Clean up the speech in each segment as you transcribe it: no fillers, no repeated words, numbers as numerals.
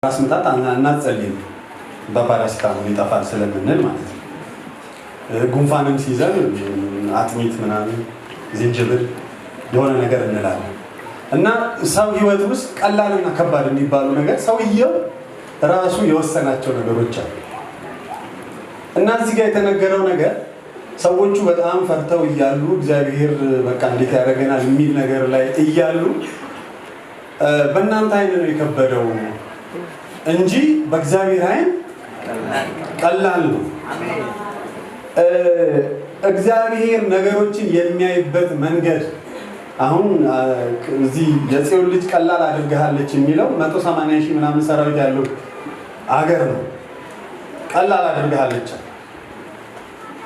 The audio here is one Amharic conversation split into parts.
ራስ ምታት አናጸልይም፣ በፓራሲታሞል ይጠፋል ስለምንል ማለት ነው። ጉንፋንም ሲይዘን አጥሚት ምናምን ዝንጅብል የሆነ ነገር እንላለን። እና ሰው ህይወት ውስጥ ቀላልና ከባድ የሚባሉ ነገር ሰውየው ራሱ የወሰናቸው ነገሮች አሉ። እና እዚህ ጋር የተነገረው ነገር ሰዎቹ በጣም ፈርተው እያሉ፣ እግዚአብሔር በቃ እንዴት ያደርገናል የሚል ነገር ላይ እያሉ፣ በእናንተ አይን ነው የከበደው እንጂ በእግዚአብሔር አይን ቀላል ነው። እግዚአብሔር ነገሮችን የሚያይበት መንገድ፣ አሁን እዚህ የጽዮን ልጅ ቀላል አድርገሃለች የሚለው 180 ሺህ ምናምን ሰራዊት ያለው አገር ነው። ቀላል አድርገሃለች።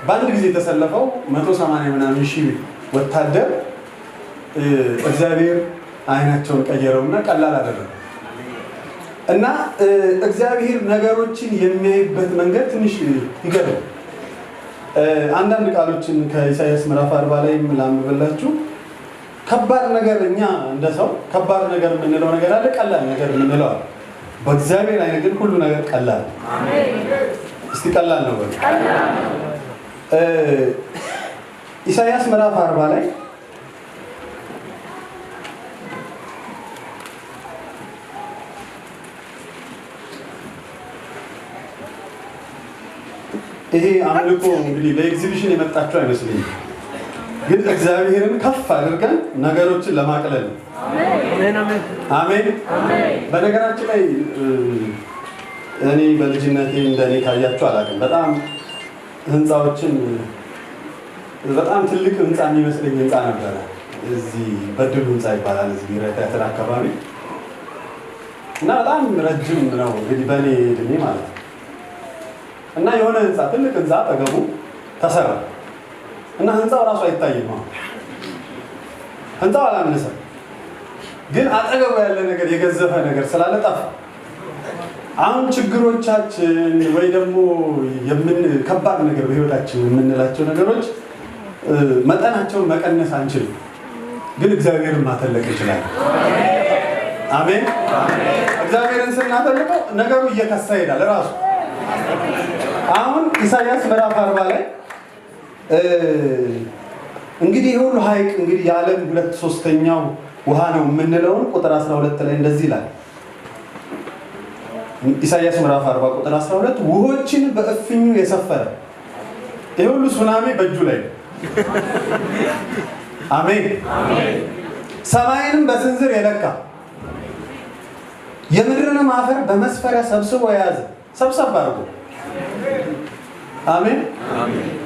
በአንድ ጊዜ የተሰለፈው 180 ምናምን ሺህ ወታደር እግዚአብሔር አይናቸውን ቀየረውና ቀላል አደረገ። እና እግዚአብሔር ነገሮችን የሚያይበት መንገድ ትንሽ ይገርም። አንዳንድ ቃሎችን ከኢሳያስ ምዕራፍ 40 ላይ ላንብብላችሁ። ከባድ ነገር፣ እኛ እንደ ሰው ከባድ ነገር የምንለው ነገር አለ፣ ቀላል ነገር የምንለው አለ። በእግዚአብሔር አይን ግን ሁሉ ነገር ቀላል ነው። እስቲ ቀላል ነው በሉ። ኢሳያስ ምዕራፍ 40 ላይ ይሄ አምልኮ እንግዲህ ለኤግዚቢሽን የመጣችሁ አይመስለኝም፣ ግን እግዚአብሔርን ከፍ አድርገን ነገሮችን ለማቅለል ነው። አሜን። በነገራችን ላይ እኔ በልጅነቴ እንደኔ ካያችሁ አላውቅም፣ በጣም ህንፃዎችን በጣም ትልቅ ህንፃ የሚመስለኝ ህንፃ ነበረ። እዚህ በድሉ ህንፃ ይባላል፣ እዚህ ብሔራዊ ቲያትር አካባቢ፣ እና በጣም ረጅም ነው እንግዲህ በእኔ እድሜ ማለት ነው። እና የሆነ ህንፃ፣ ትልቅ ህንፃ አጠገቡ ተሰራ እና ህንፃው ራሱ አይታይም። አሁን ህንፃው አላነሰም፣ ግን አጠገቡ ያለ ነገር የገዘፈ ነገር ስላለ ጠፋ። አሁን ችግሮቻችን ወይ ደግሞ የምን ከባድ ነገር በህይወታችን የምንላቸው ነገሮች መጠናቸውን መቀነስ አንችልም፣ ግን እግዚአብሔርን ማተለቅ እንችላለን። አሜን። እግዚአብሔርን ስናተልቀው ነገሩ እየከሳ ይሄዳል ራሱ። አሁን ኢሳያስ ምዕራፍ 40 ላይ እንግዲህ ይህ ሁሉ ሐይቅ፣ እንግዲህ የዓለም 2/3ኛው ውሃ ነው የምንለውን፣ ቁጥር 12 ላይ እንደዚህ ይላል። ኢሳያስ ምዕራፍ 40 ቁጥር 12፣ ውሆችን በእፍኙ የሰፈረ፣ ይህ ሁሉ ሱናሚ በእጁ ላይ ነው። አሜን። ሰማይንም በስንዝር የለካ፣ የምድርንም አፈር በመስፈሪያ ሰብስቦ የያዘ፣ ሰብሰብ አድርጎ። አሜን።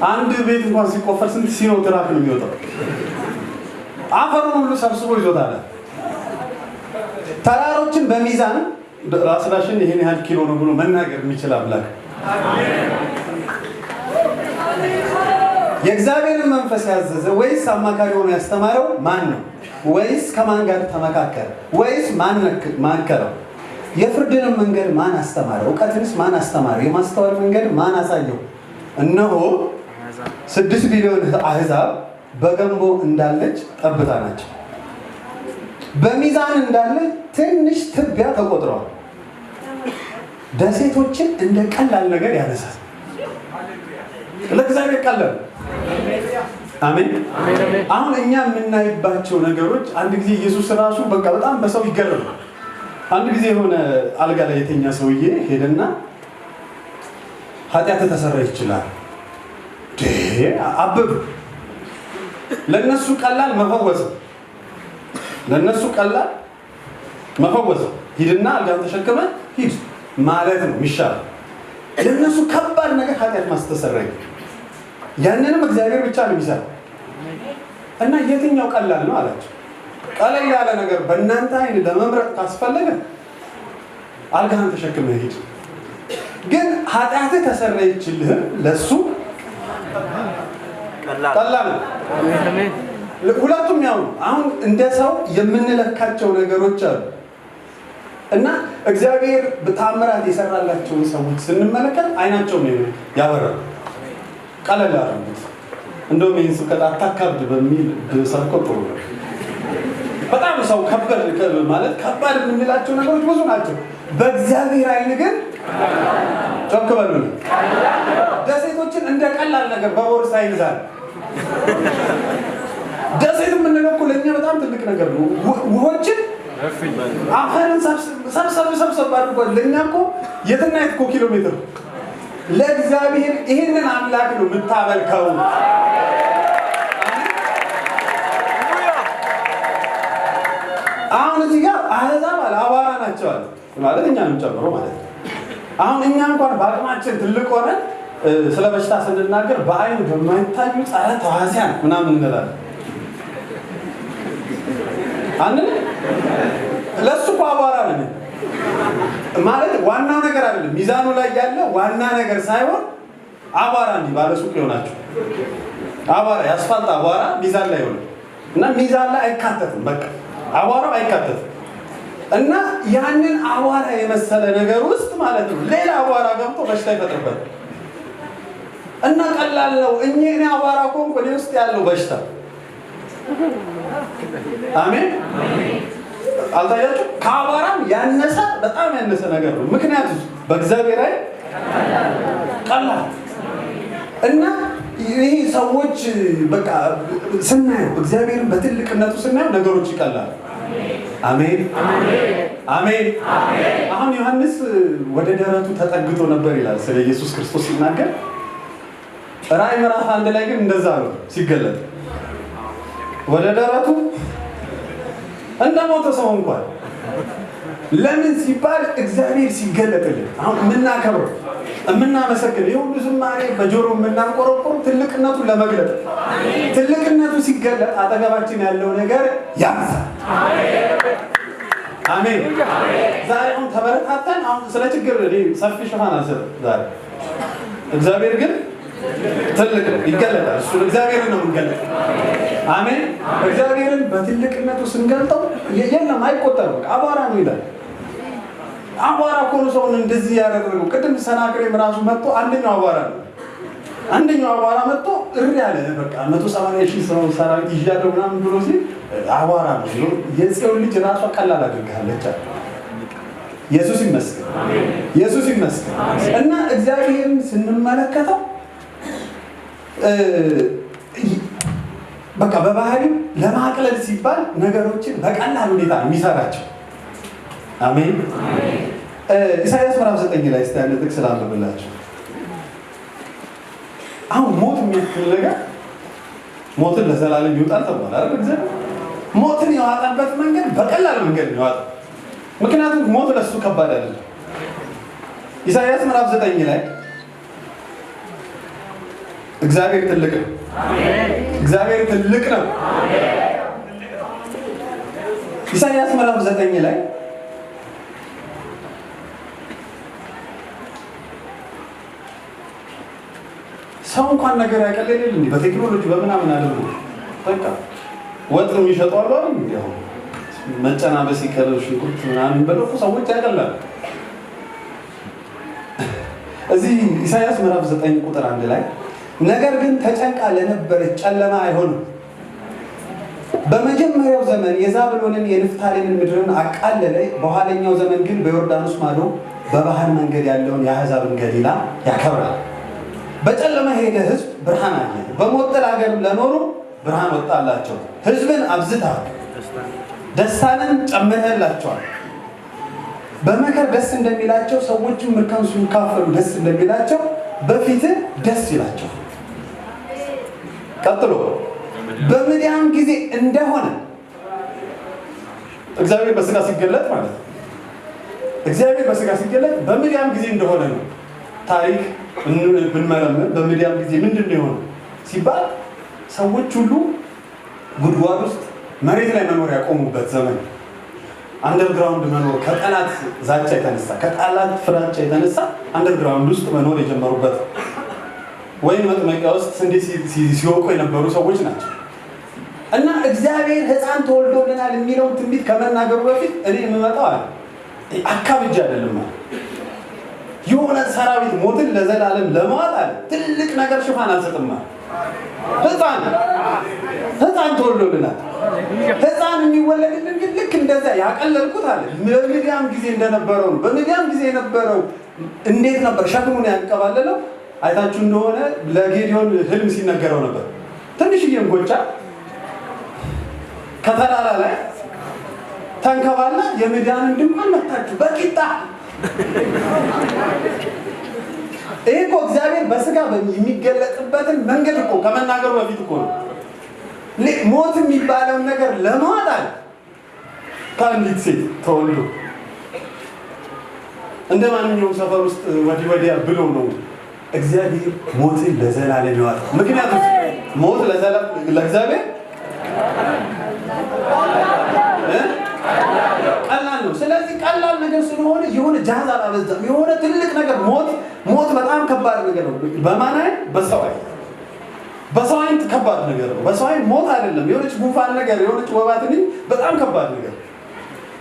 አንድ ቤት እንኳን ሲቆፈር ስንት ሲኖ ትራክ ነው የሚወጣው? አፈሩን ሁሉ ሰብስቦ ይዞታል። ተራሮችን በሚዛን፣ ራስ ዳሽን ይሄን ያህል ኪሎ ነው ብሎ መናገር የሚችል አምላክ። የእግዚአብሔርን መንፈስ ያዘዘ ወይስ አማካሪ ሆኖ ያስተማረው ማን ነው? ወይስ ከማን ጋር ተመካከረ? ወይስ ማን ማከረው? የፍርድንም መንገድ ማን አስተማረው? እውቀትንስ ማን አስተማረው? የማስተዋል መንገድ ማን አሳየው? እነሆ 6 ቢሊዮን አህዛብ በገንቦ እንዳለች ጠብታ ናቸው። በሚዛን እንዳለ ትንሽ ትቢያ ተቆጥረዋል። ደሴቶችን እንደ ቀላል ነገር ያነሳል። ለእግዚአብሔር ቀላል። አሜን። አሁን እኛ የምናይባቸው ነገሮች፣ አንድ ጊዜ ኢየሱስ ራሱ በቃ በጣም በሰው ይገረማል። አንድ ጊዜ የሆነ አልጋ ላይ የተኛ ሰውዬ ሄደና ኃጢአት ተሰራ ይችላል አበዱ። ለነሱ ቀላል መፈወስ፣ ለነሱ ቀላል መፈወስ፣ ሂድና አልጋን ተሸክመ ሂድ ማለት ነው የሚሻለው። ለነሱ ከባድ ነገር ኃጢአት ማስተሰረይ፣ ያንንም እግዚአብሔር ብቻ ነው የሚሰራው። እና የትኛው ቀላል ነው አላቸው። ቀለል ያለ ነገር በእናንተ አይን ለመምረጥ ካስፈለገ አልጋህን ተሸክመህ ሂድ። ግን ኃጢአትህ ተሰረየችልህም ለሱ ቀላል ነው። ሁለቱም ያው ነው። አሁን እንደ ሰው የምንለካቸው ነገሮች አሉ። እና እግዚአብሔር በታምራት የሰራላቸውን ሰዎች ስንመለከት አይናቸውን ነው ያበራል። ቀለል አድርጉት። እንደውም ይህን ስብከት አታካብድ በሚል ብሰብከው ጥሩ ነው። በጣም ሰው ከበድ ማለት ከባድ የምንላቸው ነገሮች ብዙ ናቸው። በእግዚአብሔር ዓይን ግን ጮክ በሉ። ደሴቶችን እንደ ቀላል ነገር በቦርሳ ይይዛል። ደሴት የምንለው እኮ ለእኛ በጣም ትልቅ ነገር ነው። ውሆችን አፈርን ሰብሰብ ሰብሰብ አድርጓል። ለእኛ እኮ የትና የት እኮ ኪሎ ሜትር። ለእግዚአብሔር ይህንን አምላክ ነው የምታመልከው። አሁን እዚህ ጋር አህዛብ አለ አቧራ ናቸው አለ ማለት እኛንም ጨምሮ ማለት ነው። አሁን እኛ እንኳን በአቅማችን ትልቅ ሆነን ስለ በሽታ ስንናገር በአይን በማይታዩ ጸረ ተዋሲያን ምናምን እንላለን። አንል ለሱ እኮ አቧራ ነን ማለት ዋናው ነገር አይደለም። ሚዛኑ ላይ ያለ ዋና ነገር ሳይሆን አቧራ እንዲህ ባለሱቅ ይሆናችሁ አቧራ የአስፋልት አቧራ ሚዛን ላይ ይሆናል እና ሚዛን ላይ አይካተትም። በቃ አቧራው አይካተትም። እና ያንን አቧራ የመሰለ ነገር ውስጥ ማለት ነው ሌላ አቧራ ገብቶ በሽታ ይፈጥርበታል። እና ቀላል ነው። እኔ አቧራ ከሆንኩ እኔ ውስጥ ያለው በሽታ አሜን አልታያችሁ? ከአቧራም ያነሰ በጣም ያነሰ ነገር ነው። ምክንያቱም በእግዚአብሔር ላይ ቀላል እና ይሄ ሰዎች በቃ ስናየው እግዚአብሔርን በትልቅነቱ ስናየው ነገሮች ይቀላል። አሜን አሜን። አሁን ዮሐንስ ወደ ደረቱ ተጠግቶ ነበር ይላል ስለ ኢየሱስ ክርስቶስ ሲናገር። ራእይ ምዕራፍ 1 ላይ ግን እንደዛ ነው ሲገለጥ ወደ ደረቱ እንደሞተ ሰው እንኳን ለምን ሲባል እግዚአብሔር ሲገለጥልን አሁን የምናከብረው የምናመሰግነው የሁሉ ዝማሬ በጆሮ የምናንቆረቆረው ትልቅነቱን ለመግለጥ ትልቅነቱ ሲገለጥ አጠገባችን ያለው ነገር ያንሳል። አሜን። ዛሬ አሁን ተበረታተን አሁን ስለ ችግር ሰፊ ሽፋን አልሰጥም ዛሬ። እግዚአብሔር ግን ትልቅ ነው፣ ይገለጣል። እሱ እግዚአብሔርን ነው የምንገልጠው። አሜን። እግዚአብሔርን በትልቅነቱ ስንገልጠው የለም አይቆጠርም፣ በቃ አቧራ ነው ይላል። አቧራ እኮ ነው ሰውን እንደዚህ ያደረገው። ቅድም ሰናክሬም ራሱ መጥቶ አንደኛው አቧራ ነው። አንደኛው አቧራ መጥቶ እሪ ያለ በቃ 180,000 ሰው ሰራዊት ይዣለሁ ምናምን ብሎ ሲል አቧራ ነው ብሎ የጽዮን ልጅ ራሷ ቀላል አድርጋለች አለ። ኢየሱስ ይመስገን፣ ኢየሱስ ይመስገን። እና እግዚአብሔርን ስንመለከተው በቃ በባህሪው ለማቅለል ሲባል ነገሮችን በቀላል ሁኔታ የሚሰራቸው። አሜን። ኢሳይያስ ምዕራፍ 9 ላይ እስቲ አንድ ጥቅስ ላንብብላችሁ። አሁን ሞት የሚያክል ነገር ሞትን ለዘላለም ይውጣል ተብሏል አይደል? እግዚአብሔር ሞትን የዋጠበት መንገድ በቀላል መንገድ ነው የዋጠው። ምክንያቱም ሞት ለሱ ከባድ አይደለም። ኢሳይያስ ምዕራፍ 9 ላይ እግዚአብሔር ትልቅ ነው። እግዚአብሔር ትልቅ ነው። ኢሳይያስ ምዕራፍ 9 ላይ ሰው እንኳን ነገር ያቀለል እንዴ በቴክኖሎጂ በምናምን አድርጎ በቃ ወጥ የሚሸጡ አሉ አይደል? እንዴ አሁን መጨናበስ ይቀር ሽንኩርት ምናምን ብለው እኮ ሰዎች ያቀላሉ። እዚህ ኢሳይያስ ምዕራፍ 9 ቁጥር 1 ላይ ነገር ግን ተጨንቃ ለነበረች ጨለማ አይሆንም። በመጀመሪያው ዘመን የዛብሎንን የንፍታሌምን ምድርን አቃለለ። በኋለኛው ዘመን ግን በዮርዳኖስ ማዶ በባህር መንገድ ያለውን የአሕዛብን ገሊላ ያከብራል። በጨለማ ሄደ ሕዝብ ብርሃን አየ፣ በሞት ጥላ ሀገርም ለኖሩ ብርሃን ወጣላቸው። ሕዝብን አብዝተሃል፣ ደስታንም ጨምረህላቸዋል። በመከር ደስ እንደሚላቸው ሰዎችም ምርኮን ሲካፈሉ ደስ እንደሚላቸው በፊትህ ደስ ይላቸዋል። ቀጥሎ በምድያም ጊዜ እንደሆነ እግዚአብሔር በስጋ ሲገለጥ ማለት ነው። እግዚአብሔር በስጋ ሲገለጥ በምድያም ጊዜ እንደሆነ ነው። ታሪክ ብንመረምር በምድያም ጊዜ ምንድን ነው የሆነው ሲባል ሰዎች ሁሉ ጉድጓድ ውስጥ መሬት ላይ መኖር ያቆሙበት ዘመን፣ አንደርግራውንድ መኖር ከጠላት ዛቻ የተነሳ ከጠላት ፍራቻ የተነሳ አንደርግራውንድ ውስጥ መኖር የጀመሩበት ወይን መጥመቂያ ውስጥ ስንዴ ሲወቁ የነበሩ ሰዎች ናቸው። እና እግዚአብሔር ሕፃን ተወልዶልናል የሚለውን ትንቢት ከመናገሩ በፊት እኔ የምመጣው አለ አካብጃ አይደለም ማለት የሆነ ሰራዊት ሞትን ለዘላለም ለመዋጥ አለ ትልቅ ነገር ሽፋን አልሰጥም አለ። ህፃን ህፃን ተወልዶልናል። ህፃን የሚወለድልን ግን ልክ እንደዛ ያቀለልኩት አለ በምድያም ጊዜ እንደነበረው ነው። በምድያም ጊዜ የነበረው እንዴት ነበር ሸክሙን ያንቀባለለው? አይታችሁ እንደሆነ ለጌዲዮን ህልም ሲነገረው ነበር። ትንሽዬ እንጎቻ ከተራራ ላይ ተንከባላ የምድያምን ድንኳን መታችሁ በቂጣ። ይሄ እኮ እግዚአብሔር በስጋ የሚገለጥበትን መንገድ እኮ ከመናገሩ በፊት እኮ ነው። ሞት የሚባለውን ነገር ለማዋጣል ከአንዲት ሴት ተወልዶ እንደ ማንኛውም ሰፈር ውስጥ ወዲህ ወዲያ ብሎ ነው እግዚአብሔር ሞትን ለዘላለም ያወጣው። ምክንያቱም ሞት ለእግዚአብሔር ቀላል ነው። ስለዚህ ቀላል ነገር ስለሆነ የሆነ ጃዝ አላበዛም። የሆነ ትልቅ ነገር ሞት በጣም ከባድ ነገር ነው። በማን አይን? በሰው አይን። በሰው አይን ከባድ ነገር ነው። በሰው አይን ሞት አይደለም። የሆነች ጉንፋን ነገር፣ የሆነች ወባ ትንኝ በጣም ከባድ ነገር።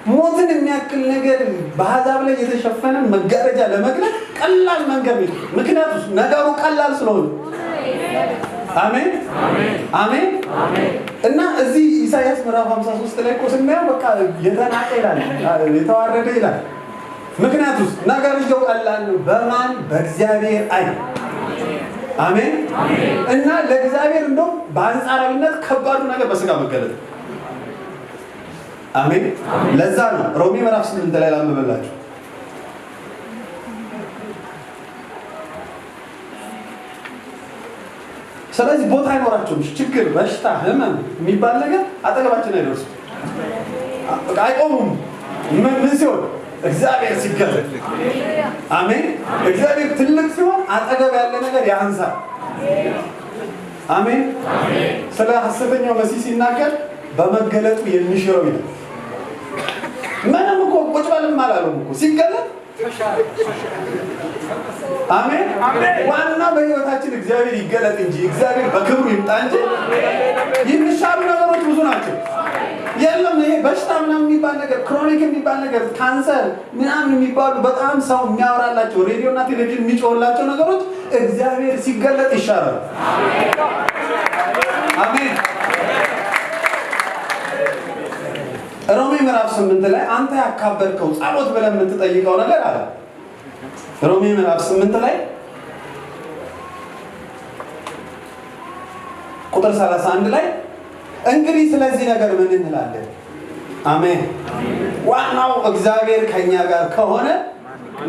ሞትን የሚያክል ነገር በአሕዛብ ላይ የተሸፈነ መጋረጃ ለመግለጥ ቀላል መንገድ ነው። ምክንያቱም ነገሩ ቀላል ስለሆነ። አሜን አሜን። እና እዚህ ኢሳይያስ ምዕራፍ 53 ላይ እኮ ስናየው በቃ የተናቀ ይላል፣ የተዋረደ ይላል። ምክንያቱም ነገርየው ቀላል ነው። በማን? በእግዚአብሔር አይን። አሜን። እና ለእግዚአብሔር እንደውም በአንጻራዊነት ከባዱ ነገር በስጋ መገለጥ። አሜን። ለዛ ነው ሮሜ ምዕራፍ 8 ላይ ላንብብላችሁ። ስለዚህ ቦታ አይኖራቸውም። ችግር፣ በሽታ፣ ህመም የሚባል ነገር አጠገባችን አይደርሱም፣ አይቆሙም። ምን ሲሆን? እግዚአብሔር ሲገለጥ። አሜን። እግዚአብሔር ትልቅ ሲሆን አጠገብ ያለ ነገር ያንሳል። አሜን። ስለ ሐሰተኛው መሲህ ሲናገር በመገለጡ የሚሽረው ይላል። ምንም እኮ ቁጭ በልም አላለውም እኮ ሲገለጥ። አሜን። ዋና በህይወታችን እግዚአብሔር ይገለጥ እንጂ እግዚአብሔር በክብሩ ይምጣ እንጂ የሚሻሉ ነገሮች ብዙ ናቸው። የለም ይሄ በሽታ ምናምን የሚባል ነገር፣ chronic የሚባል ነገር፣ ካንሰር ምናምን የሚባሉ በጣም ሰው የሚያወራላቸው ሬዲዮና ቴሌቪዥን የሚጮህላቸው ነገሮች እግዚአብሔር ሲገለጥ ይሻላል። አሜን። ሮሜ ምዕራፍ 8 ላይ አንተ ያካበርከው ጸሎት ብለህ የምትጠይቀው ነገር አለ። ሮሜ ምዕራፍ 8 ላይ ቁጥር 31 ላይ እንግዲህ ስለዚህ ነገር ምን እንላለን? አሜን። ዋናው እግዚአብሔር ከኛ ጋር ከሆነ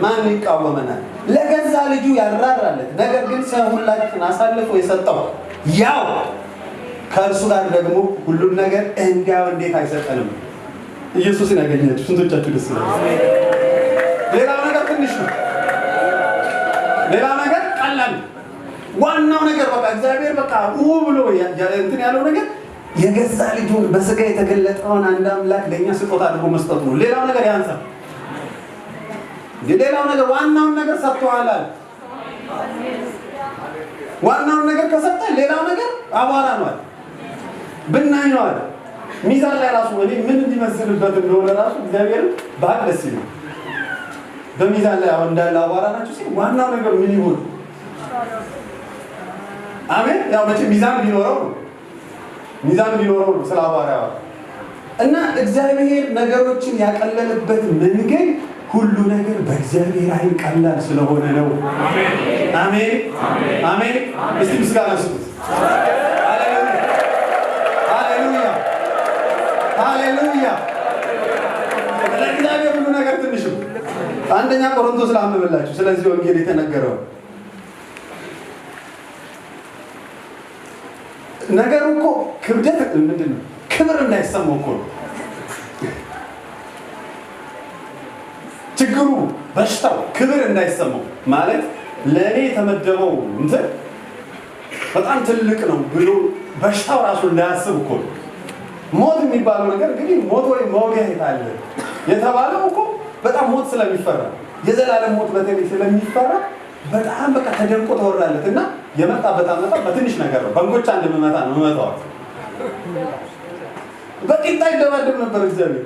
ማን ይቃወመናል? ለገዛ ልጁ ያራራለት ነገር ግን ስለ ሁላችን አሳልፎ የሰጠው ያው ከእርሱ ጋር ደግሞ ሁሉን ነገር እንዲያው እንዴት አይሰጠንም? ኢየሱስን ያገኛችሁ ስንቶቻችሁ ደስ ይላል? ሌላው ነገር ትንሽ ነው። ሌላው ነገር ቀላል። ዋናው ነገር በቃ እግዚአብሔር በቃ ብሎ እንትን ያለው ነገር የገዛ ልጁን በስጋ የተገለጠውን አንድ አምላክ ለኛ ስጦታ አድርጎ መስጠቱ ነው። ሌላው ነገር ያንሳል። ሌላው ነገር ዋናውን ነገር ሰጥቷል። ዋናውን ነገር ከሰጠ ሌላው ነገር አቧራ ነው፣ ብናኝ ነው። ሚዛን ላይ ራሱ እኔ ምን እንዲመስልበት እንደሆነ ራሱ እግዚአብሔር ባል ደስ ይላል። በሚዛን ላይ አሁን እንዳለ አቧራ ናቸው ሲል ዋናው ነገር ምን ይሆን? አሜን። ያው መቼ ሚዛን ቢኖረው ነው፣ ሚዛን ቢኖረው ነው ስለ አቧራ ያው እና እግዚአብሔር ነገሮችን ያቀለለበት መንገድ ሁሉ ነገር በእግዚአብሔር አይን ቀላል ስለሆነ ነው። አሜን አሜን። እስቲ ምስጋና ስጡት። ሃሌሉያ ሃሌሉያ። ለእግዚአብሔር ሁሉ ነገር ትንሽ ነው። አንደኛ ቆሮንቶስ ላንብብላችሁ ስለዚህ ወንጌል የተነገረው ነገሩ እኮ ክብደት ምንድን ነው? ክብር እንዳይሰማው እኮ ነው ችግሩ። በሽታው ክብር እንዳይሰማው ማለት ለእኔ የተመደበው እንትን በጣም ትልቅ ነው ብሎ በሽታው ራሱ እንዳያስብ እኮ ነው። ሞት የሚባለው ነገር እንግዲህ ሞት ወይ መውጊያ አለ የተባለው እኮ በጣም ሞት ስለሚፈራ የዘላለም ሞት በተለይ ስለሚፈራ በጣም በቃ ተደንቆ ተወራለት እና የመጣበት አመጣ በትንሽ ነገር ነው። በእንጎቻ እንደምመታ ነው መመታው። በቂጣ ይደባደብ ነበር እግዚአብሔር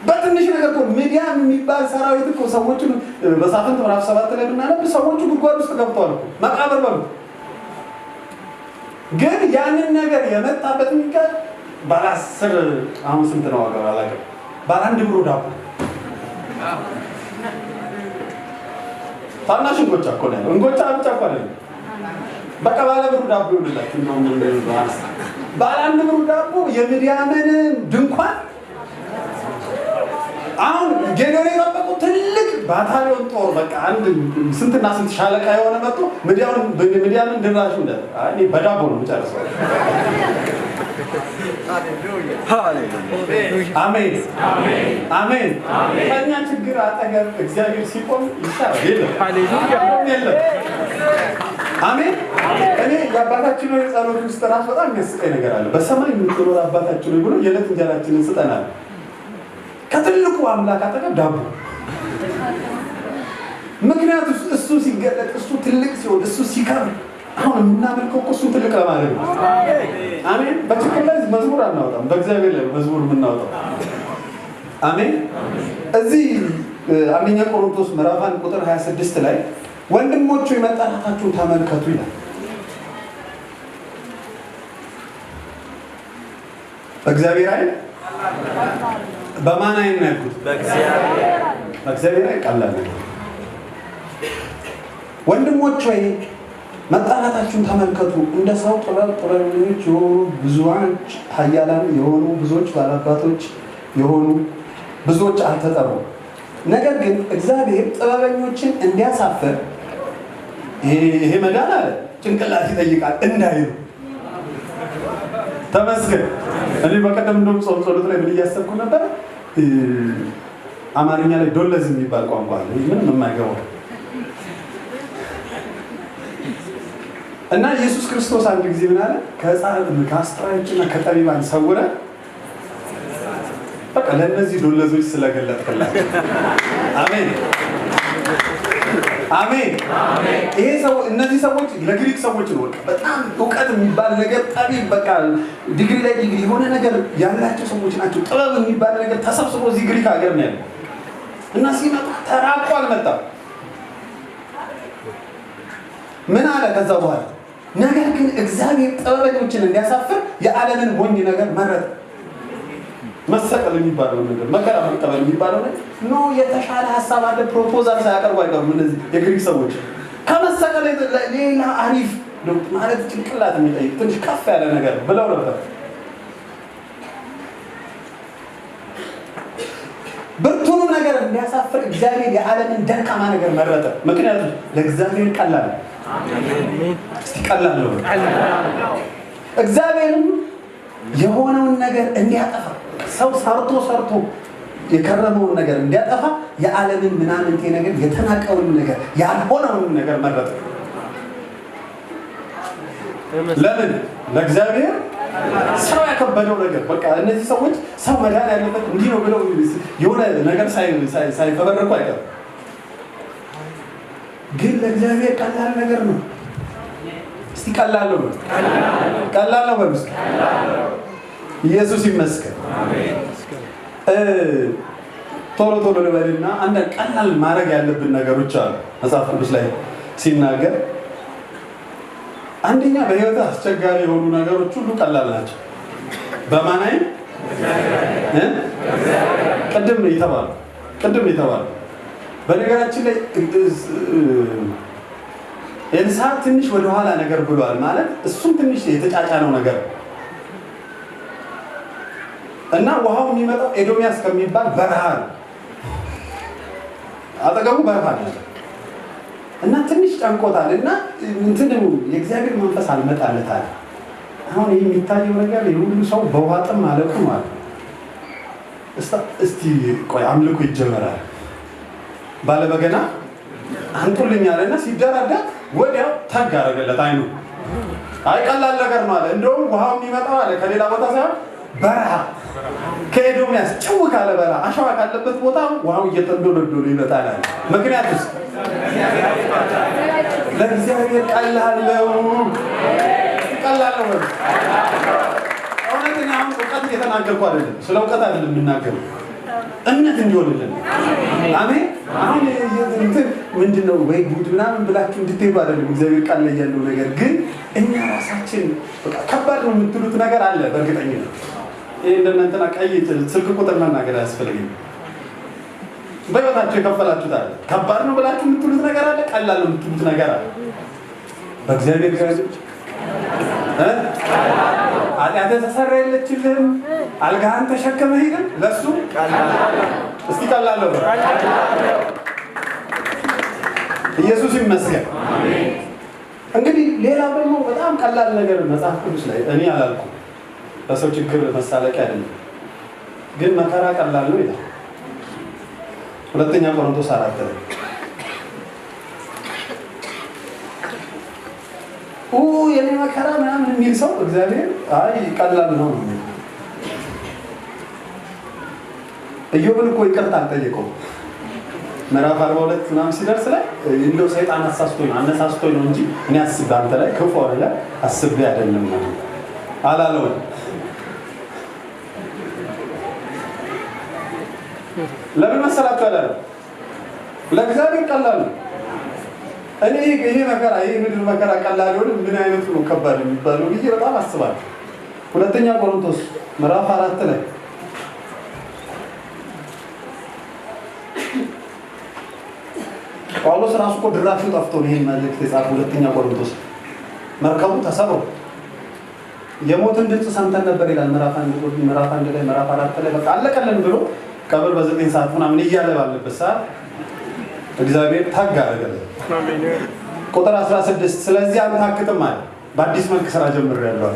በትንሽ ነገር እኮ። ምድያም የሚባል ሰራዊት እኮ ሰዎቹን በሳፍንት ምዕራፍ 7 ላይ ብናነብ ሰዎቹ ጉድጓድ ውስጥ ገብተዋል እኮ መቃብር በሉት። ግን ያንን ነገር የመጣበት ምክንያት ባለ 10 አሁን ስንት ነው ዋጋው አላውቅም፣ ባለ 1 ብሩ ዳቦ ታናሽ እንጎቻ እኮ ነው ያለው። እንጎቻ ብቻ እኮ አይደለም፣ በቃ ባለ ብሩ ዳቦ ይሁንላችሁ። እንደውም ባለ 1 ብሩ ዳቦ የምድያምን ድንኳን አሁን ጌዴዎን የጠበቁት ትልቅ ባታሊዮን ጦር በቃ አንድ ስንትና ስንት ሻለቃ የሆነ መጥቶ ምድያምን ድራሹ እንዳለ እኔ በዳቦ ነው የምጨርሰው። አሜን አሜን። ከእኛ ችግር አጠገብ እግዚአብሔር ሲቆም ይሻላል። የለም የለም። አሜን። እኔ የአባታችን ሆይ ጸሎት ውስጥ ራሱ በጣም የሚያስቀኝ ነገር አለ። በሰማይ የምትኖር አባታችን ሆይ ብሎ የዕለት እንጀራችንን ስጠን አለ። ከትልቁ አምላክ አጠገብ ዳቦ። ምክንያቱም እሱ ሲገለጥ፣ እሱ ትልቅ ሲሆን፣ እሱ ሲከብር፣ አሁን የምናመልከው እኮ እሱን ትልቅ ለማድረግ ነው። አሜን። በችግር ላይ መዝሙር አናወጣም፣ በእግዚአብሔር ላይ መዝሙር የምናወጣው። አሜን። እዚህ አንደኛ ቆሮንቶስ ምዕራፍ 1 ቁጥር 26 ላይ ወንድሞቹ የመጠራታችሁን ተመልከቱ ይላል። በእግዚአብሔር አይን በማን አይን ነው ያልኩት? በእግዚአብሔር አይን ቀላል ነገር። ወንድሞች ሆይ መጠራታችሁን ተመልከቱ። እንደ ሰው ጥበብ ጥበበኞች የሆኑ ብዙዎች፣ ኃያላን የሆኑ ብዙዎች፣ ባላባቶች የሆኑ ብዙዎች አልተጠሩም። ነገር ግን እግዚአብሔር ጥበበኞችን እንዲያሳፍር ይሄ መዳን አለ ጭንቅላት ይጠይቃል እንዳይሉ። ተመስገን። እኔ በቀደም እንደውም ጾም ጸሎት ላይ ምን እያሰብኩ ነበር? አማርኛ ላይ ዶለዝ የሚባል ቋንቋ አለ፣ ምንም የማይገባው እና ኢየሱስ ክርስቶስ አንድ ጊዜ ምን አለ? ከአስተዋዮችና ከጠቢባን ሰውረ በቃ ለእነዚህ ዶለዞች ስለገለጥክላቸው። አሜን አሜን። ይሄ ሰው እነዚህ ሰዎች ለግሪክ ሰዎች ነው በቃ በጣም እውቀት የሚባል ነገር ጠቢብ በቃ ዲግሪ ላይ ዲግሪ የሆነ ነገር ያላቸው ሰዎች ናቸው። ጥበብ የሚባል ነገር ተሰብስቦ እዚህ ግሪክ ሀገር ነው ያለው እና ሲመጣ ተራቆ አልመጣም። ምን አለ ከዛ በኋላ? ነገር ግን እግዚአብሔር ጥበበኞችን እንዲያሳፍር የዓለምን ሞኝ ነገር መረጠ። መሰቀል የሚባለው ነገር መከራ መቀበል የሚባለው ነገር no የተሻለ ሀሳብ አለ። proposal ሳያቀርቡ አይቀሩም እነዚህ የግሪክ ሰዎች። ከመሰቀል ሌላ አሪፍ ማለት ጭንቅላት የሚጠይቅ ትንሽ ከፍ ያለ ነገር ብለው ነበር። ብርቱንም ነገር እንዲያሳፍር እግዚአብሔር የዓለምን ደካማ ነገር መረጠ። ምክንያቱም ለእግዚአብሔር ቀላል ነው። እስቲ ቀላል ነው። እግዚአብሔርም የሆነውን ነገር እንዲያጠፋ ሰው ሰርቶ ሰርቶ የከረመውን ነገር እንዲያጠፋ የዓለምን ምናምንቴ ነገር የተናቀውን ነገር ያልሆነውን ነገር መረጠ። ለምን? ለእግዚአብሔር ሰው ያከበደው ነገር በቃ እነዚህ ሰዎች ሰው መዳን ያለበት እንዲህ ነው ብለው የሆነ ነገር ሳይፈበረኩ አይቀርም። ግን ለእግዚአብሔር ቀላል ነገር ነው። እስቲ ቀላል ነው በሉ። ቀላል ነው በሉ። ኢየሱስ ይመስገን። ቶሎ ቶሎ ልበልና አንዳንድ ቀላል ማድረግ ያለብን ነገሮች አሉ። መጽሐፍ ቅዱስ ላይ ሲናገር አንደኛ በህይወት አስቸጋሪ የሆኑ ነገሮች ሁሉ ቀላል ናቸው። በማን አይን? ቅድም የተባለው በነገራችን ላይ ኤልሳዕ ትንሽ ወደኋላ ነገር ብሏል ማለት እሱም ትንሽ የተጫጫነው ነገር እና ውሃው የሚመጣው ኤዶሚያስ ከሚባል በረሃ ነው። አጠገቡ በረሃ ነው እና ትንሽ ጨንቆታል እና እንትኑ የእግዚአብሔር መንፈስ አልመጣለታል። አሁን ይሄ የሚታየው ነገር የሁሉ ሰው በውሃ ጥም ማለቁ ማለት ነው። እስቲ ቆይ አምልኮ ይጀመራል። ባለበገና አንጡልኝ አለና ሲደራደር ወዲያው ተግ አደረገለት አይኑ። አይ ቀላል ነገር ነው አለ። እንደውም ውሃው የሚመጣው አለ ከሌላ ቦታ ሳይሆን በረሃ ከኤዶምያስ ጭው ካለ በረሃ አሸዋ ካለበት ቦታ ውሃው እየተንዶለዶለ ይመጣል አለ። ምክንያቱስ ለእግዚአብሔር ቀላል ነው። ቀላል ነው። እውነት እኔ አሁን እውቀት እየተናገርኩ አይደለም፣ ስለ እውቀት አይደለም የምናገረው፣ እምነት እንዲሆንልን። አሜን። አሁን እንትን ምንድን ነው ወይ ጉድ ምናምን ብላችሁ እንድትሄዱ አይደለም። እግዚአብሔር ቃል ላይ ያለው ነገር ግን እኛ ራሳችን በቃ ከባድ ነው የምትሉት ነገር አለ። በእርግጠኝነት ይሄ እንደነ እንትና ቀይ ስልክ ቁጥር መናገር አያስፈልግም። በህይወታችሁ የከፈላችሁት አለ። ከባድ ነው ብላችሁ የምትሉት ነገር አለ። ቀላል ነው የምትሉት ነገር አለ። በእግዚአብሔር ጋር ኃጢአትህ ተሰረየለችልህም፣ አልጋህን ተሸክመህ ሂድም ለሱ እስቲ ቀላል ነው። ኢየሱስ ይመስገን። እንግዲህ ሌላው ደግሞ በጣም ቀላል ነገር መጽሐፍ ቅዱስ ላይ እኔ አላልኩም፣ በሰው ችግር መሳለቂያ አይደለም፣ ግን መከራ ቀላል ነው ይላል። ሁለተኛ ቆሮንቶስ 4 ላይ የኔ መከራ ምናምን የሚል ሰው እግዚአብሔር አይ ቀላል ነው ነው። ኢዮብን እኮ ይቅርታ አልጠየቀውም። ምዕራፍ 42 ምናምን ሲደርስ ላይ እንደው ሰይጣን አሳስቶኝ ነው አነሳስቶኝ ነው እንጂ እኔ አስቤ አንተ ላይ ክፉ ነገር አስቤ አይደለም አላለውም። ለምን መሰላችሁ አላለው? ለእግዚአብሔር ቀላል ነው። እኔ ይሄ መከራ ይሄ ምድር መከራ ቀላል ይሆን ምን አይነቱ ነው ከባድ የሚባለው ብዬ በጣም አስባለሁ። ሁለተኛ ቆሮንቶስ ምዕራፍ 4 ላይ ጳውሎስ ራሱ እኮ ድራሹ ጠፍቶ ነው ይሄን መልእክት የጻፈው። ሁለተኛ ቆሮንቶስ መርከቡ ተሰብሮ የሞትን ድምጽ ሰምተን ነበር ይላል። ምዕራፍ 1 ላይ ምዕራፍ 4 ላይ በቃ አለቀልን ብሎ ቀብር በ9 ሰዓት ምናምን እያለ ባለበት ሰዓት እግዚአብሔር ታግ አደረገለት። ቁጥር 16 ስለዚህ አንታክትም አለ። በአዲስ መልክ ስራ ጀምሬያለሁ።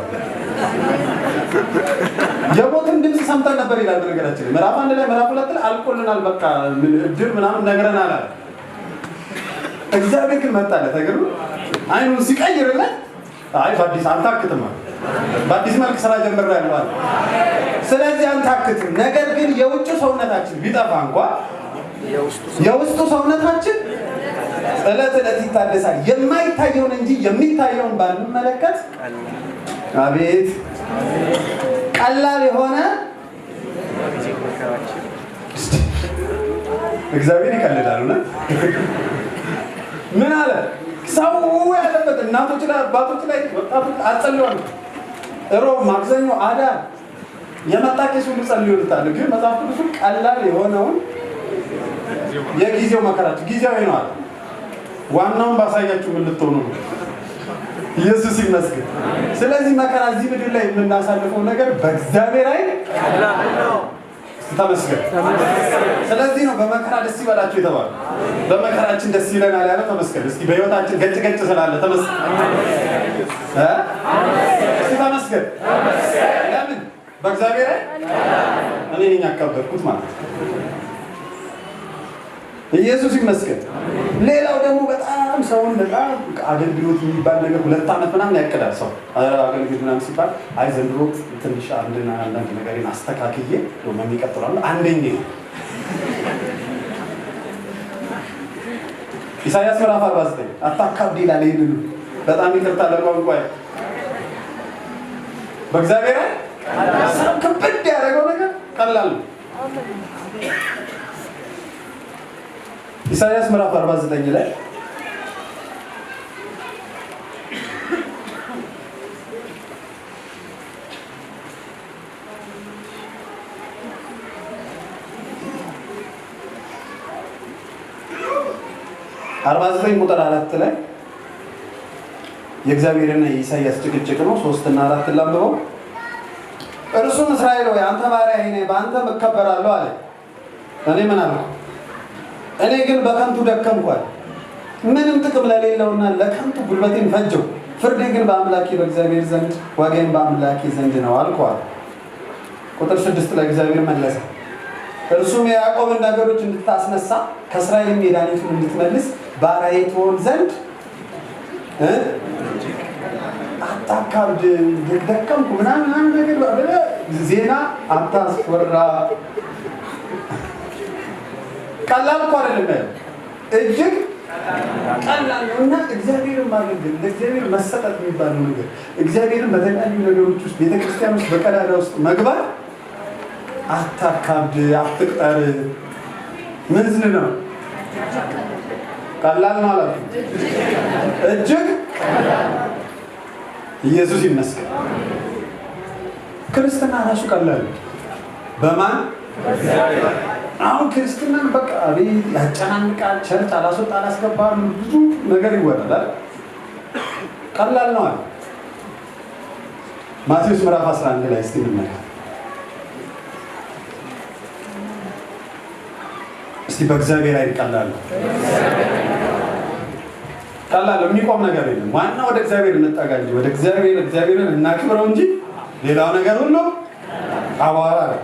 የሞትን ድምጽ ሰምተን ነበር ይላል። በነገራችን ላይ ምዕራፍ 1 ላይ ምዕራፍ 2 ላይ አልቆልናል በቃ እድር ምናምን ነግረናል አለ። እግዚአብሔር ግን መጣለት። አይገርም? አይኑን ሲቀይርለት አይ በአዲስ አንታክትም አለ። በአዲስ መልክ ስራ ጀምሬያለሁ አለ። ስለዚህ አንታክትም፣ ነገር ግን የውጭ ሰውነታችን ቢጠፋ እንኳን የውስጡ ሰውነታችን ዕለት ዕለት ይታደሳል። የማይታየውን እንጂ የሚታየውን ባንመለከት አቤት ቀላል የሆነ እግዚአብሔር ይቀልዳል። እውነት ምን አለ ሰው ያለበት እናቶች ላይ አባቶች ላይ ወጣቶች አጸልዩ። እሮብ፣ ማክሰኞ፣ አዳር የመጣ ቄስ ሁሉ ጸልዩልታል። ግን መጽሐፍ ቅዱሱ ቀላል የሆነውን የጊዜው መከራችሁ ጊዜያዊ ነው አለ። ዋናውን ባሳያችሁ ምን ልትሆኑ ነው? ኢየሱስ ይመስገን። ስለዚህ መከራ እዚህ ምድር ላይ የምናሳልፈው ነገር በእግዚአብሔር አይን ቀላል ነው። ተመስገን። ስለዚህ ነው በመከራ ደስ ይበላችሁ የተባለው። በመከራችን ደስ ይለናል ያለው ተመስገን። እስቲ በህይወታችን ገጭ ገጭ ስላለ ተመስገን። እስቲ ተመስገን። ለምን በእግዚአብሔር አይን እኔ ነኝ ያከበርኩት ማለት ነው። ኢየሱስ ይመስገን። ሌላው ደግሞ በጣም ሰውን በጣም አገልግሎት የሚባል ነገር 2 ዓመት ምናምን ያቅዳል ሰው። አገልግሎት ምናምን ሲባል አይ ዘንድሮ ትንሽ አንዳንድ ነገሬን አስተካክዬ ደግሞ የሚቀጥለው ዓመት አንደኛ። ኢሳይያስ ምዕራፍ 49 አታካብድ ይላል። ይሄንን በጣም ይቅርታ ለቋንቋዬ። በእግዚአብሔር ሰው ክብድ ያደረገው ነገር ቀላል ነው። ኢሳይያስ ምዕራፍ 49 ላይ ቁጥር 4 ላይ የእግዚአብሔርና የኢሳይያስ ጭቅጭቅ ነው። 3 እና 4 ላንብበው። እርሱም እስራኤል ሆይ አንተ ባሪያዬ ነህ፣ በአንተ እከበራለሁ አለ። እኔ ምን አልኩ? እኔ ግን በከንቱ ደከምኩ አለ። ምንም ጥቅም ለሌለውና ለከንቱ ጉልበቴን ፈጀው። ፍርዴ ግን በአምላኬ በእግዚአብሔር ዘንድ ዋጋዬም በአምላኬ ዘንድ ነው አልኩ አለ። ቁጥር 6 ላይ እግዚአብሔር መለሰ፣ እርሱም የያዕቆብን ነገዶች እንድታስነሳ ከእስራኤልም የዳኒቱን እንድትመልስ ባሪያዬ ትሆን ዘንድ አታካብድ፣ ደከምኩ ምናምን ነገር ብለህ ዜና አታስወራ። ቀላል እኮ አይደለም ያለው፣ እጅግ ቀላል ነው። እና እግዚአብሔርን ማገልገል ለእግዚአብሔር መሰጠት የሚባለው ነገር እግዚአብሔርን በተለያዩ ነገሮች ውስጥ ቤተክርስቲያን ውስጥ በቀዳዳ ውስጥ መግባት አታካብድ፣ አትቅጠር። ምንዝን ነው ቀላል ነው አላልኩም? እጅግ ኢየሱስ ይመስገን። ክርስትና ራሱ ቀላል ነው። በማን አሁን ክርስትናን በቃ አቤት ያጨናንቃል። Church አላስወጣ አላስገባም ብዙ ነገር ይወራል አይደል? ቀላል ነው አለ። ማቴዎስ ምዕራፍ 11 ላይ እስቲ እንመልከት። እስቲ በእግዚአብሔር አይን ቀላል ነው። ቀላል ነው፣ የሚቆም ነገር የለም። ዋና ወደ እግዚአብሔር እንጠጋ እንጂ ወደ እግዚአብሔር እግዚአብሔርን እናክብረው እንጂ ሌላው ነገር ሁሉ አቧራ ነው።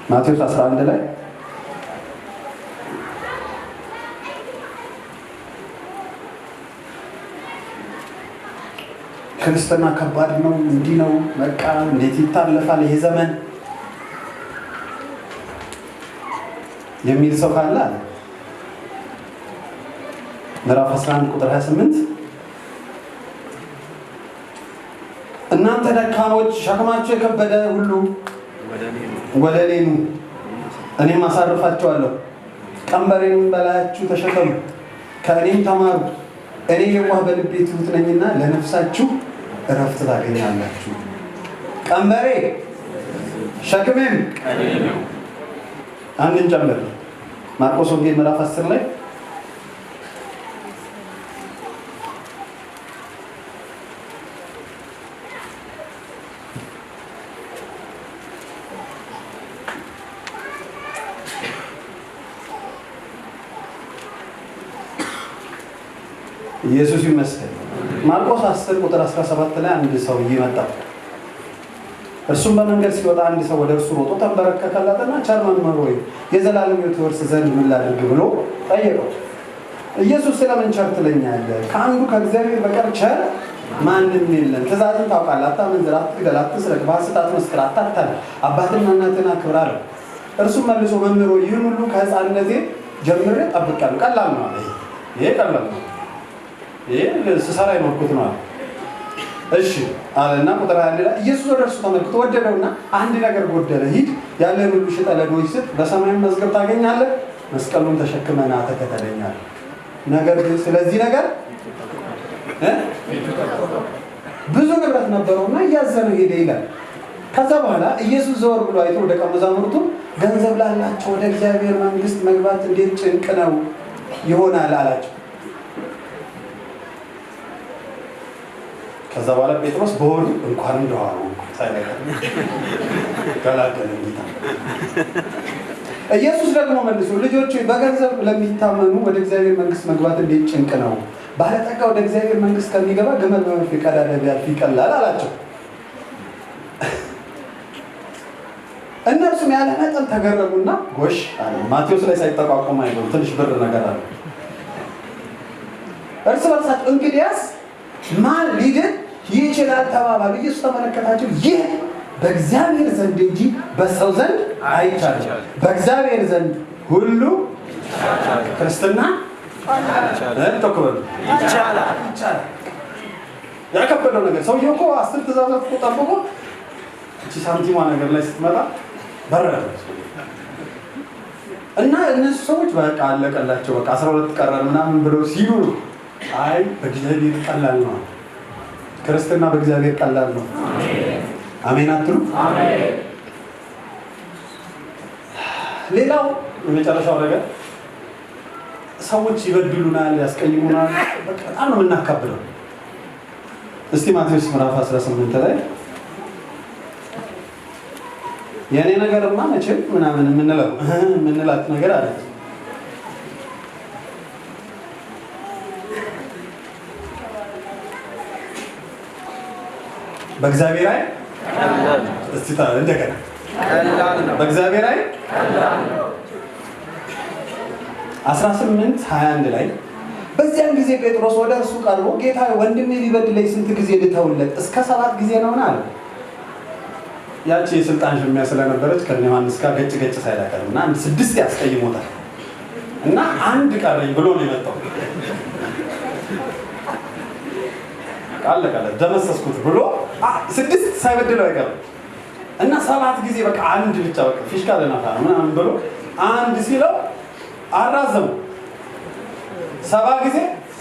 ማቴዎስ 11 ላይ ክርስትና ከባድ ነው፣ እንዲህ ነው፣ በቃ እንዴት ይታለፋል ይሄ ዘመን የሚል ሰው ካለ አለ ምዕራፍ 11 ቁጥር 28 እናንተ ደካሞች ሸክማችሁ የከበደ ሁሉ ወደ እኔ ኑ፣ እኔም አሳርፋችኋለሁ። ቀንበሬንም በላያችሁ ተሸከሙ፣ ከእኔም ተማሩ፣ እኔ የዋህ በልቤ ትሑት ነኝና ለነፍሳችሁ እረፍት ታገኛላችሁ። ቀንበሬ ሸክሜም አንድን ጨምር። ማርቆስ ወንጌል ምዕራፍ 10 ላይ ኢየሱስ ይመስገን። ማርቆስ 10 ቁጥር 17 ላይ አንድ ሰውዬ መጣ። እርሱም በመንገድ ሲወጣ አንድ ሰው ወደ እርሱ ሮጦ ተንበረከከለትና ቸር መምህር ሆይ የዘላለም ሕይወት እወርስ ዘንድ ምን ላድርግ ብሎ ጠየቀው። ኢየሱስ ስለምን ቸር ትለኛለህ? ከአንዱ ከእግዚአብሔር በቀር ቸር ማንም የለም። ትእዛዝን ታውቃለህ፣ አታመንዝር፣ አትግደል፣ አትስረቅ፣ በሐሰት አትመስክር፣ አታታልል፣ አባትና እናትህን አክብር አለው። እርሱም መልሶ መምህር ሆይ ይህን ሁሉ ከሕፃንነቴ ጀምሬ ጠብቄአለሁ። ቀላል ነው አለ። ይሄ ቀላል ነው፣ ይሄ ስሰራ የኖርኩት ነው አለ። እሺ አለና ቁጥር 21 ላይ ኢየሱስ ወደ እርሱ ተመልክቶ ወደደውና አንድ ነገር ጎደለ፣ ሂድ ያለህን ሁሉ ሽጠህ ለድሆች ስጥ፣ በሰማይም መዝገብ ታገኛለህ፣ መስቀሉን ተሸክመህ ና ተከተለኝ አለ። ነገር ግን ስለዚህ ነገር ብዙ ንብረት ነበረውና እያዘነ ሄደ ይላል። ከዛ በኋላ ኢየሱስ ዘወር ብሎ አይቶ ደቀ መዛሙርቱ ገንዘብ ላላቸው ወደ እግዚአብሔር መንግስት መግባት እንዴት ጭንቅ ነው ይሆናል አላቸው። ከዛ በኋላ ጴጥሮስ በሆዱ እንኳን እንደዋሉ ገላገለ ጌታ። ኢየሱስ ደግሞ መልሶ ልጆች በገንዘብ ለሚታመኑ ወደ እግዚአብሔር መንግስት መግባት እንዴት ጭንቅ ነው፣ ባለጠጋ ወደ እግዚአብሔር መንግስት ከሚገባ ግመል በመርፌ ቀዳዳ ቢያልፍ ይቀላል አላቸው። እነርሱም ያለ መጠን ተገረሙና ጎሽ አለ። ማቴዎስ ላይ ሳይጠቋቆም አይደለም ትንሽ ብር ነገር አለ። እርስ በርሳቸው እንግዲያስ ማን ሊድን ይችላል ተባባሉ። ኢየሱስ ተመለከታቸው፣ ይህ በእግዚአብሔር ዘንድ እንጂ በሰው ዘንድ አይቻልም፣ በእግዚአብሔር ዘንድ ሁሉ ክርስትና ይቻላል። ያከበደው ነገር ሰውዬው እኮ 10 ትእዛዛት እኮ ጠብቆ እቺ ሳንቲሟ ነገር ላይ ስትመጣ በረረ እና እነሱ ሰዎች በቃ አለቀላቸው፣ በቃ 12 ቀረን ምናምን ብለው ሲሉ ነው አይ በእግዚአብሔር ቀላል ነው፣ ክርስትና በእግዚአብሔር ቀላል ነው። አሜን አትሉ? አሜን። ሌላው የመጨረሻው ነገር ሰዎች ይበድሉናል፣ ያስቀይሙናል፣ በቃ በጣም ነው የምናካብደው። እስቲ ማቴዎስ ምዕራፍ 18 ላይ የኔ ነገርማ መቼም ምናምን የምንለው የምንላት ነገር አለች። በእግዚአብሔር አይን እስቲ እንደገና በእግዚአብሔር አይን 18:21 ላይ በዚያን ጊዜ ጴጥሮስ ወደ እርሱ ቀርቦ ጌታ ወንድሜ ቢበድለኝ ስንት ጊዜ ልተውለት? እስከ 7 ጊዜ ነውና አለ። ያቺ የስልጣን ሽሚያ ስለነበረች ከነ ዮሐንስ ጋር ገጭ ገጭ ሳይላቀር እና አንድ 6 ያስቀይሞታል እና አንድ ቀረኝ ብሎ ነው የመጣው። አለቀለት ደመሰስኩት ብሎ 6 ሳይበድለው አይቀርም። እና 7 ጊዜ በቃ አንድ ብቻ በቃ ፊሽካ ልነፋ ነው ምናምን ብሎ አንድ ሲለው አራዘሙ። 70 ጊዜ